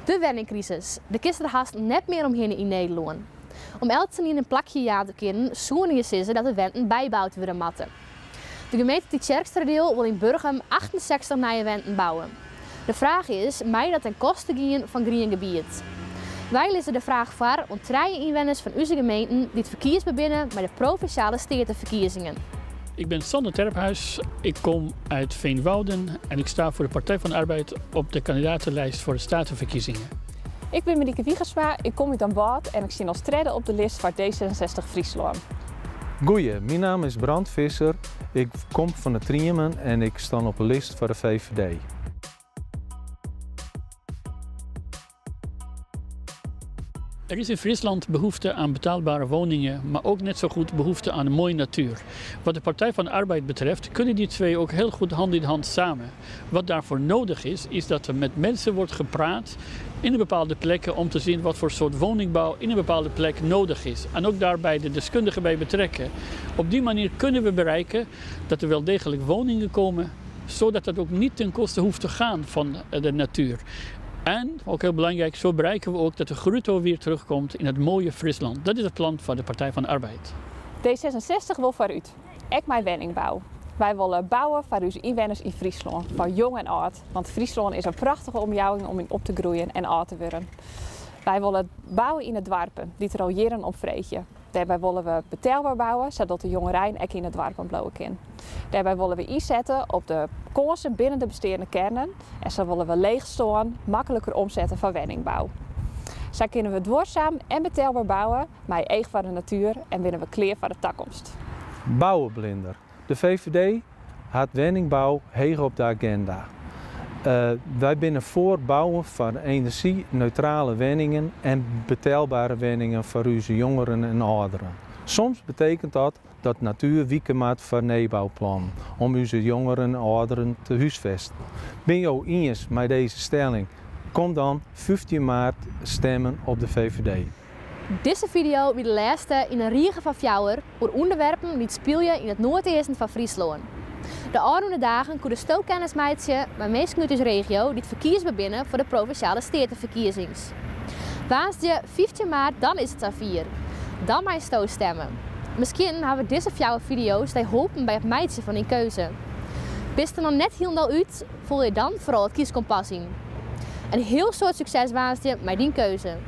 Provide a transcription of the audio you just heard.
De wenningkrisis, dêr kinst der hast net mear omhinne yn Nederlân. Om eltsenien in plakje jaan te kinnen, soene je sizze dat der wenten byboud wurde moatte. De gemeente Tytsjerksteradiel wol yn Burgum 68 nije wenten bouwe. De fraach is, mei dat ten koste gean fan griengebiet? Wy lizze de fraach foar oan trije ynwenners fan ús gemeenten dy't ferkiesber binne mei de provinsjale steateferkiezingen. Ik ben Sander Terphuis, ik kom uit Veenwouden en ik sta voor de Partij van de Arbeid op de kandidatenlijst voor de statenverkiezingen. Ik bin Marieke Wiegersma, ik kom út Damwâld en ik stean as tredde op de list foar D66 Fryslân. Goeie, myn namme is Brand Visser. Ik kom fan de Triemen en ik stean op de list foar de VVD. Er is in Friesland behoefte aan betaalbare woningen, maar ook net zo goed behoefte aan een mooie natuur. Wat de Partij van de Arbeid betreft, kunnen die twee ook heel goed hand in hand samen. Wat daarvoor nodig is, is dat er met mensen wordt gepraat in een bepaalde plekken om te zien wat voor soort woningbouw in een bepaalde plek nodig is. En ook daarbij de deskundigen bij betrekken. Op die manier kunnen we bereiken dat er wel degelijk woningen komen, zodat dat ook niet ten koste hoeft te gaan van de natuur. En, ook heel belangrijk, zo bereiken we ook dat de grutto weer terugkomt in het mooie Friesland. Dat is het plan van de Partij van de Arbeid. D66 wol foarút, ek mei wenningbou. Wy wolle bouwe foar ús ynwenners yn Fryslân, foar jong en âld. Want Fryslân is in prachtige omjouwing om yn op te groeien en âld te wurden. Wy wolle bouwe yn de doarpen, dy't der al jierren om freegje. Dêrby wolle we betelber bouwe, sadat de jongerein ek yn de doarpen bliuwe kin. Dêrby wolle we ynsette op de kânsen binnen de besteande kearnen en sa wolle we leechstân makliker omsette foar wenningbou. Sa kinne we duorsum en betelber bouwe mei each foar de natuer en binne we klear foar de takomst. Bouweblinder. De VVD hat wenningbou heech op de aginda. Wy binne foar bouwen fan enerzjyneutrale wenningen en betelbere wenningen foar ús jongeren en âlderen. Soms betekent dat dat natuer wike moat foar nijbouplannen om ús jongeren en âlderen te húsfesten. Binne jo iens mei dizze stelling? Kom dan 15 maart stimmen op de VVD. Dizze fideo wie de lêste yn in rige fan fjouwer oer ûnderwerpen dy't spylje yn it noardeasten fan Fryslân. De ôfrûne dagen koesto kennis meitsje mei minsken út ús regio dy't ferkiesber binne foar de provinsjale steateferkiezings. Woansdei 15 maart, dan is it safier. Dan meisto stimme. Miskien hawwe dizze fjouwer fideo's dy holpen by it meitsjen fan dyn keuze. Bist der noch net hielendal út, folje dan foaral it kieskompas yn. In hiel soad sukses woansdei mei dyn keuze.